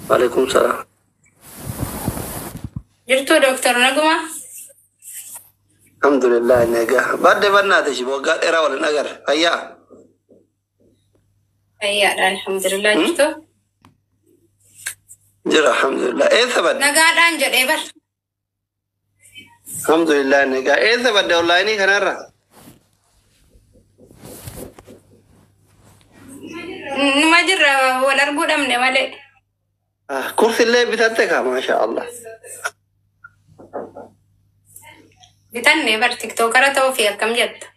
Waalaikum salaam. Jirtuu Dooktar Naguma? Alhamdulillah nagaa. Badde bannaate shi waggaa dheeraa waliin agarre. Fayyaa. Fayyaadha alhamdulillah jirtuu. Jira alhamdulillah. Eessa badde? Nagaadhaan jedhee bar. Alhamdulillah nagaa. Eessa badde onlaayinii kanarra? Numa jirra wal arguu dhabne malee. Kursillee bitatte kaa maasha Allah. Bitanne bar tiktookara ta'uu fi akkam jetta?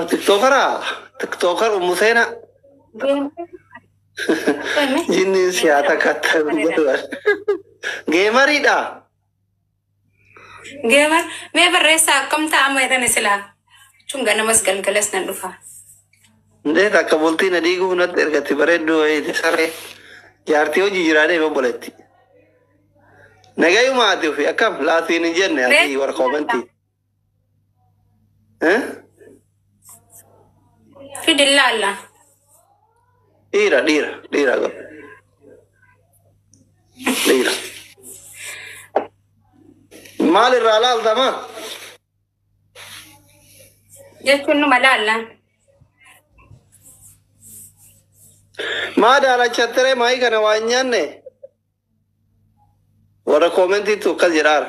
Tiktookaraa? Tiktookar Ummu Seenaa. Jinni siyaata katta Geemariidha. Geemar mee barreessaa akkam ta'ama jedhan silaa. Jechuun ganamas galgalas nan dhufa. Indeet akka bultii na diiguuf natti ergatti bareedduu wayiiti saree. Jaartii hojii jiraa deema obboleetti. Nagayuma ati ofii akkam laatiin hin jenne ati warra koomentii. Fidin laalla. Dhiira dhiira dhiira godhu. Dhiira. Maal irraa laaltama? Jechuun numa laalla. Maa daalachattere maayii kana waa hin nyaanne? Warra koomentiitu akkas jedhaara.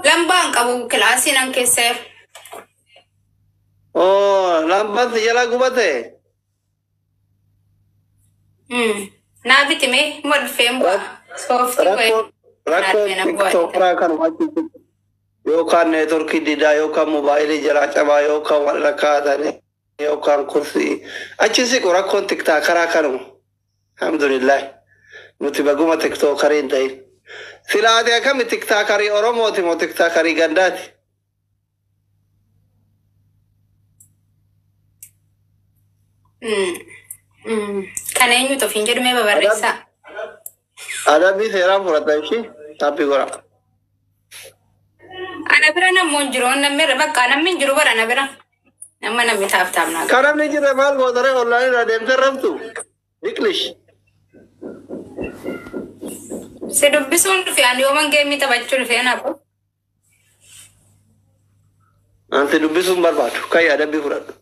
Lambaan qabu kilaasii nan keessa jiru. Oo lambaan si jalaa gubate? Naa bitime ma dhufeen bu'a. Sooftii wayii. Rakkoon tiktookaraa kanuma yookaan neetworkii didaa yookaan mobaayilii jalaa cabaa yookaan wal rakkaatanii yookaan kursii achi siqu rakkoon tiktookaraa kanuma. Alhamdulillah. Nuti baguma tiktookarii hin ta'in. Silaate akkami tiktookarii Oromooti moo tiktookarii gandaati? Kan eenyutu ofiin jedhu mee babarreessaa? Adabbii seeraan fudhata ishii taappii godha. Ana bira namni hin jiru namni bakka namni hin jiru bara ana bira. Nama namni taaf taaf naa. Kan namni jirre maal gootaree onlaayinii irraa deemtee raftu? Biqilish. Si dubbisuun dhufe ani yooman geemii taphachuu dhufe naafu. Anti dubbisuun barbaadu kan adabbii fudhadhu.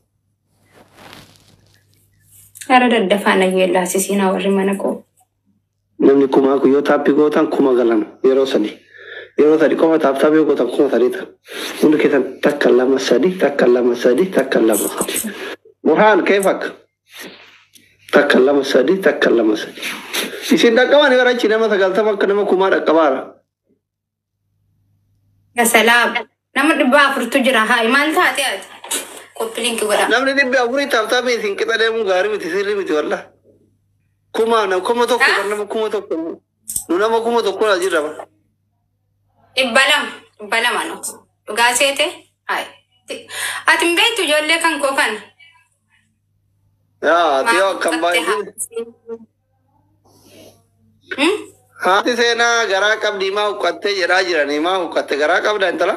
Gara daddafaa na yeellaasisiinaa warri mana koo. Namni kumaa kun yoo taappii gootan kuma galan yeroo sadi. Yeroo sadi qofa taap taappii yoo gootan 3000 ta'a. Hundi keessan takka lama sadi takka lama sadi takka lama sadi. Burhaan keef akka? Takka lama sadi takka lama sadi. Isin dhaqqabani bara achi nama 90 akka nama kumaa dhaqqabaara. Salaam. Nama 400tu jira haa maal taate ati? Copy link godha. Namni 400 taap taappii isin qixa deemuun gaarii miti sirrii miti wallah. Kuma nama 1000 bar nama 1000 nu nama 1000 la jirra bar. 200 200 nuti. Dhugaa seete? Hayi. Ati hin beektu ijoollee kan koo kana. Yaa ati yoo akkam baay'ee. Haati seenaa garaa qabdii maa huqqattee jedhaa jiranii maa huqqatte garaa qabda intala?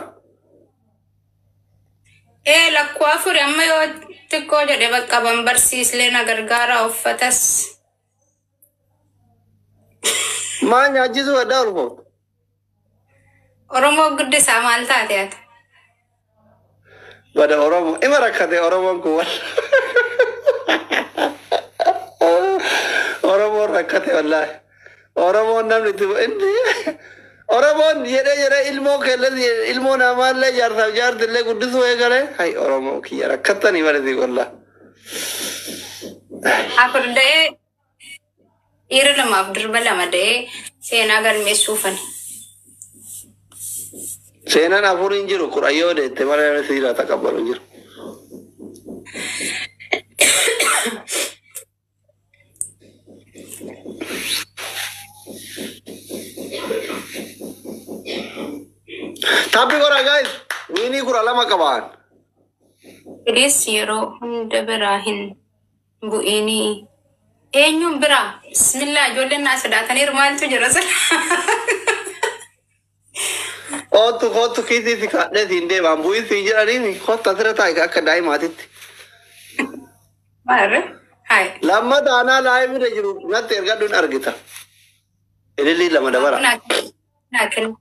Ee lakkuu afuri amma yoo xiqqoo jedhe bakka ban barsiislee na gargaara uffatas. Maa nyaachisuu addaa ulfooftu? Oromoo guddisaa maal taate ati? Bada Oromoo ima rakkate Oromoon kun wal. Oromoon rakkate wallaahi. Oromoon namni itti inni Oromoon jedhee jedhee ilmoo keellee ilmoo namaallee jaarsaaf jaartillee guddisuu eegale. Hay Oromoo kiyya rakkattanii barisi wallaahi. Afur da'ee dhiira lamaaf durba lama da'ee seenaa galmeessuufani. Seenaan afur hin jiru kudhan yoo deette malee namni sibiila taqabbalu hin jiru. Taappii godhaa guys. Wiinii 12 qabaan. Please yeroo hunda biraa hin bu'inii. Eenyuun biraa? Bismillah ijoolleen naa sodaataniiru maaltu jira sila? Kootu kootu kiisii si kaadhee siin deemaan bu'ii siin jedhanii kootu asirra taa'i akka daa'imaatitti. Maarre? Hai. Lammata anaa live jiru natti ergadhuun argita. Ilillii lama dabala. Naa kenna.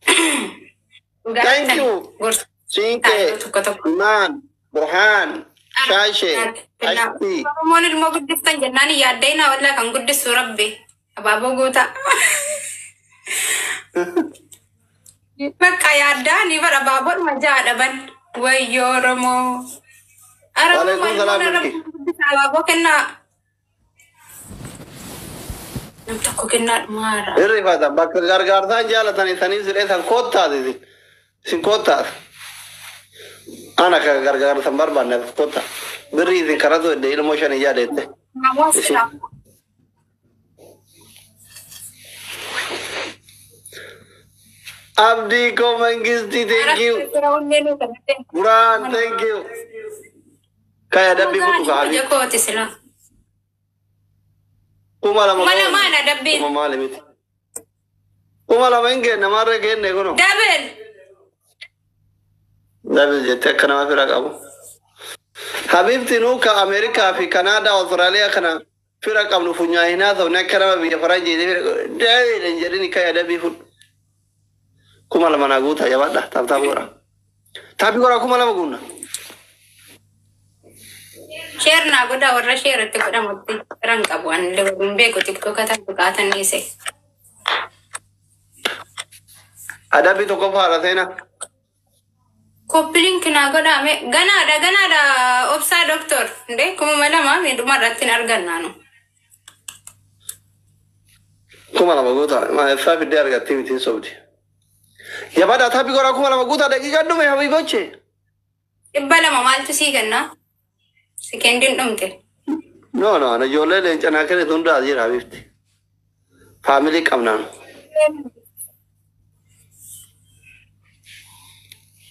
Thank you. Gorsa Siinqee, tokko tokko. Imaan, Burhaan, Shaashee, Ashtii. Oromoon ilmoo guddiftan jennaan yaaddeenaa wallaa kan guddisu rabbi. Abaaboo guutaa. Bakka yaaddaa ni bara abaaboodhuma ja'a dhaban. Wayyoo Oromoo. Oromoo Waalaikum salaam, ilmoon rabbi Milki. guddisa abaaboo kennaa. Nam tokko kennaa dhumaara. Hirrifata bakka gargaarsaan jaalatanii sanii siree san kottaati isin. Isin kottaati. Ana ka gargaarsan barbaanne kotta. Birrii isin karatu edde ilmoo shanii jaadeette. Isin. Abdii koo Mangistii, thank you. Burhaan, thank you. Kaya dabbii fudhu kaa'anii. Kooti sila. 2000. 2000 adabbiin. Kuma maali miti. 2000 hin kenne maarree kenne kuno. Double. Double jettee akka nama fira qabu. Habibti nuu ka Ameerikaa fi Kanaadaa, Awustiraaliyaa kana fira qabnu funyaa'inaa ta'u akka nama biyya faranjii fira double hin jedhini kaya adabbii fudhu. 2000 naa guutaa jabaadha tap tap godha. Tap godha 2000 guunna. Share naa godhaa warra share itti godhamutti firan qabu ani hin beeku TikToka tan buqaatan dhiise. Adabbii tokkoffaadha seenaa. Copy link naa godhame ganaadha ganaadha obsaa doctor ndee 2000 miidhuma irratti hin argannaanu. 2000 guutaa maal fiddee argattee miti hin sobdi. Jabaadha tap godha 2000 guutaa daqiiqaan dhume habiiboche. 200 maaltu sii kennaa? Sekendiin dhumte. No no ana ijoollee leenca naa kennitu hundaa jira habibti. Family qabnaan.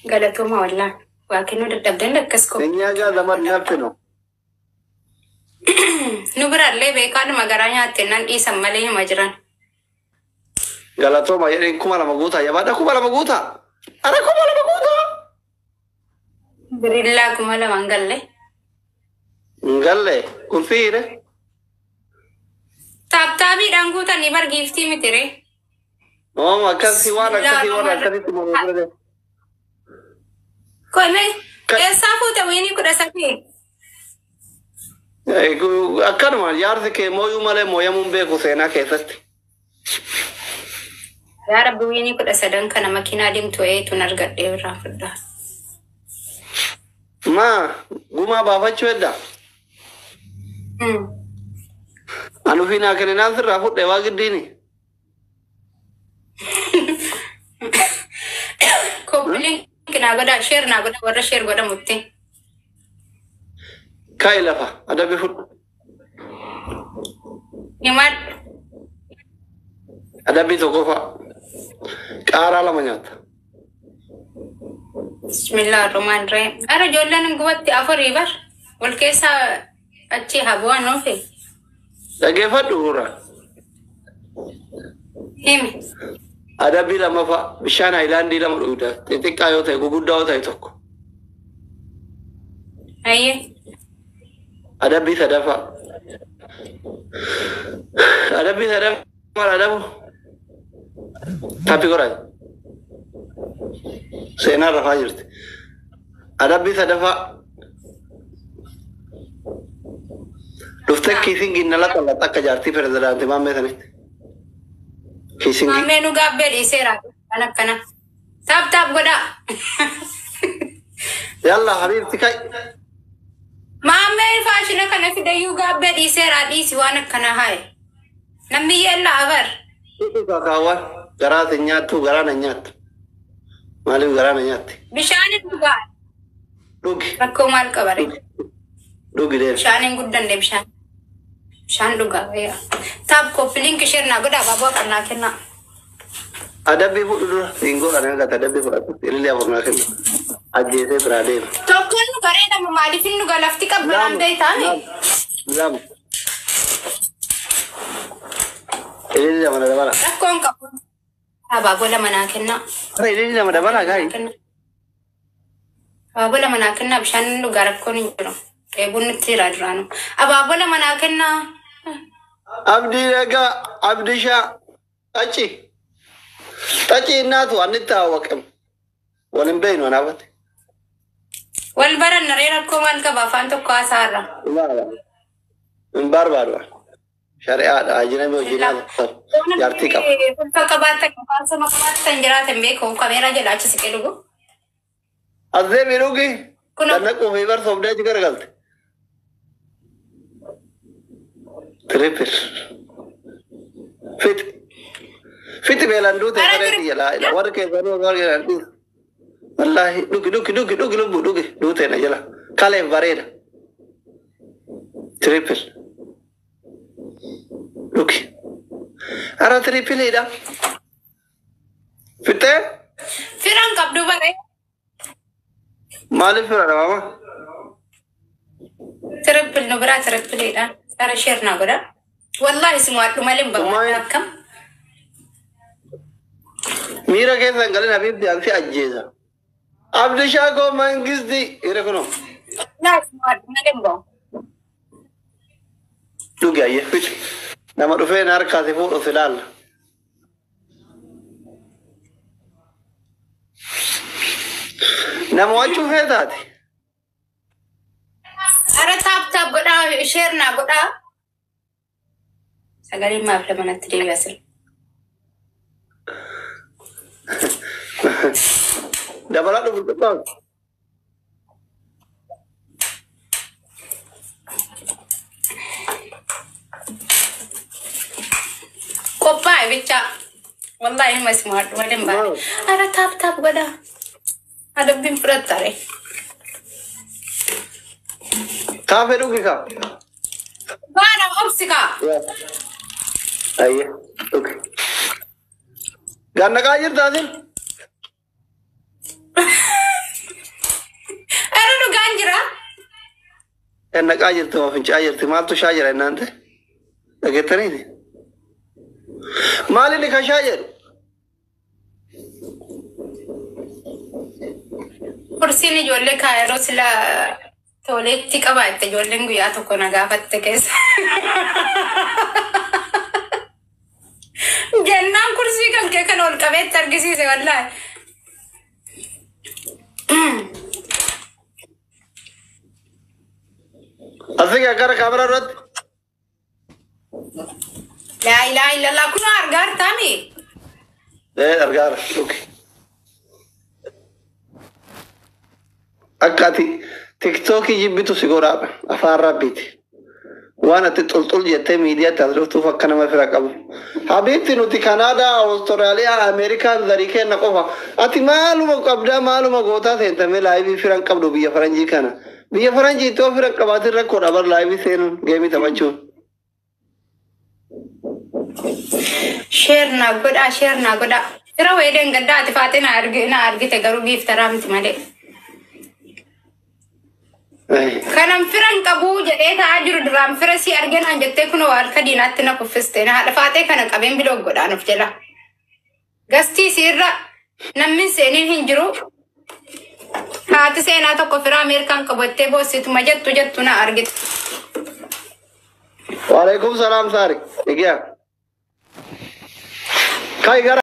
Galatooma wallaa. Waa kennuu dadhabdan akkas ko. እኛ ጋር ዘመድ ነፍ ነው። Nu biraallee beekaadhuma garaa nyaatte nan dhiisan malee hima jiran. Galatooma jedheen 2000 guutaa jabaadha 2000 guutaa. Ara 2000 guutaa. Birillaa 2000 hin galle. Hin galle kun fiire. Tap tapiidhaan guutanii bar giiftii miti ree. Ooma akkasii waan akkasii waan akkasitti malee. Kome eessaa fuute wiinii 13? Akkanuma jaarsi kee mooyuu malee mooyamuun beeku seenaa keessatti. Yaa Rabbi wiinii 13 kana makiinaa deemtu wayiituun argadhee irraa fudhaa. Maa gumaa baafachuu hedda. Anu fi naa kenninaan sirraa fudhee waa giddiini. Copy link naa godhaa share naa godhaa warra share godhamutti. Kaa'i lafa adabbi fudhu. Himadhu. Adabbii tokkoffaa. Qaaraa lama nyaata. Bismillah ar-Rahmaan ar-Rahiim. Ara ijoolleen gubatti afurii bar wal keessaa achi haa bu'an oofe. Dhaggeeffadhu gurra. Himi. Adabbii lammaffaa bishaan haayilaandii lama dhugda. Xixiqqaa yoo ta'e guguddaa yoo ta'e tokko. Ayyee. Adabbii sadaffaa. Adabbii sadaffaa maal adabu? Tap godhaa. Seenaan rafaa jirti. Adabbii sadaffaa. Dhuftee kissing na laxa akka jaartii pirezidaantii maammee sanitti. Kissing. Maammee nu gaabbee dhiiseera. Kan akkana. Tap tap godhaa. Yalla habiibti kai. Maammee faashina kana fidayyuu gaabbee dhiiseera dhiisi waan akkana haaye. Namni yeella abar. Kaawwan garaa si nyaattu garaa na nyaattu. Maaliif garaa na nyaatti? Bishaan dhugaa. Dhugi. Rakkoo maal qabare? Dhugi deemi. Bishaan hin guddanne bishaan. Bishaan dhugaa. Tap copy link share naa godhaa baaboo afur naa kennaa. Adabbii fudhu dura siin godhan argata adabbii fudhatu ilillee afur naa kennu. Ajjeesee biraa deema. Tokkoon nu bareedamu maaliif inni dhugaa lafti qabbanaan beektaame? Lama. Ilillee lama dabala. Rakkoon qabu. Abaaboo lama naa kennaa. Ilillee lama dabala gaarii. Abaaboo lama naa kennaa bishaan dhugaa rakkoon hin jiru. Dheebuun nutti jira duraanuu. Abaaboo lama naa kennaa. Abdii dhagaa Abdishaa xaci. Xaci innaatu annitti haawwaqem. Wal hin beeknu anaafatti. Wal baran naree rakkoo maal qaba afaan tokko haasaarra. Hin barbaadu. Shari'aadha. Ajinami hojii jaartii qaba. Ulfa qabaattan afaan sama qabaattan jiraatan beeku kameeraa jedha achi siqee dhugu. As deemii dhugi. Kun Dannaquu fi barsoofdee achi garagalte. Triple. Fixi. Fixi beelaan duute Ara saree biyya laa ilaa warri keessanuu warri keessan dhiisu. Wallaahi dhugi dhugi dhugi dhugi lubbuu dhugi duute na jala. Kaleef bareeda. Triple. Dhugi. Ara tripleedha. Fixee Firan qabdu bare. maaliif fira dhabama? Triple nu biraa tripleedha. Ara share naa godha. Wallaahi simuadhu malee hin bahu. Ummaa Akkam. miira keessa hin galin Habiibti ansi ajjeesa. Abdishaa koo mangisti hira kunoo. Wallaahi simuadhu malee hin bahu. Dhugi ayyee fixi. Nama dhufeen harkaa si fuudhu si laalla. Nama wachuu feetaati. Ara tap tap godhaa share naa godhaa. Sagaleen maaf lama natti deebi'a sir. Dabalaa dhufu dhufu. Qophaa'e bichaa. Wallaahi ilma simuadhu malee hin baane. Ara tap tap godhaa. Adabbiin fudhattare. Kaafee dhugi kaa. Baana obsi kaa. Ayyee dhugi. Gannaqaa jirtaa sin? Ara dhugaan jira. Gannaqaa jirti moo fincaa jirti maaltu shaa jira innaan ta'e? Dhageettaniiti. Maal inni kan shaa jedhu? Kursiin ijoollee kaa yeroo sila toleetti qabaatte ijoolleen guyyaa tokko na gaafatte keessa. Jennaan kursii kan kee kan ol qabeetti argisiise wallaahi. Asii gara kaameraa duratti. Laa ilaaha illallah kun argaa jirtaami. Ee argaara dhugi. Akka ati tiktookii jibbitu si godhaadha afaan rabbiiti. Waan ati xulxul jettee miidiyaatti as dhuftuuf akka nama fira qabu. Habiibti nuti Kanaadaa, Awustiraaliyaa, Ameerikaan zarii kenna qofa. Ati maaluma qabdaa maaluma gootaa seentamee laayivii fira hin qabdu biyya faranjii kana. Biyya faranjii ittoo fira hin qabaatin rakkoodha bar laayivii seenuun geemii taphachuun. Share naa godhaa share naa godhaa. Fira wayii deengaddaa ati faatee na argite garuu giiftaraa miti malee. Kanan firan qabuu jedhee taa'aa jiru duraan fira si arganaan jettee kunoo harka diinaatti na kuffiste. Na haadha faatee kana qabeen biloo godhaan of jala. Gastii siirra namni seeniin hin jiru. Haati seenaa tokko fira Ameerikaan qabattee boossituma jettu jettu na argite. Waalaikum salaam saari. Egaa. Kai gara.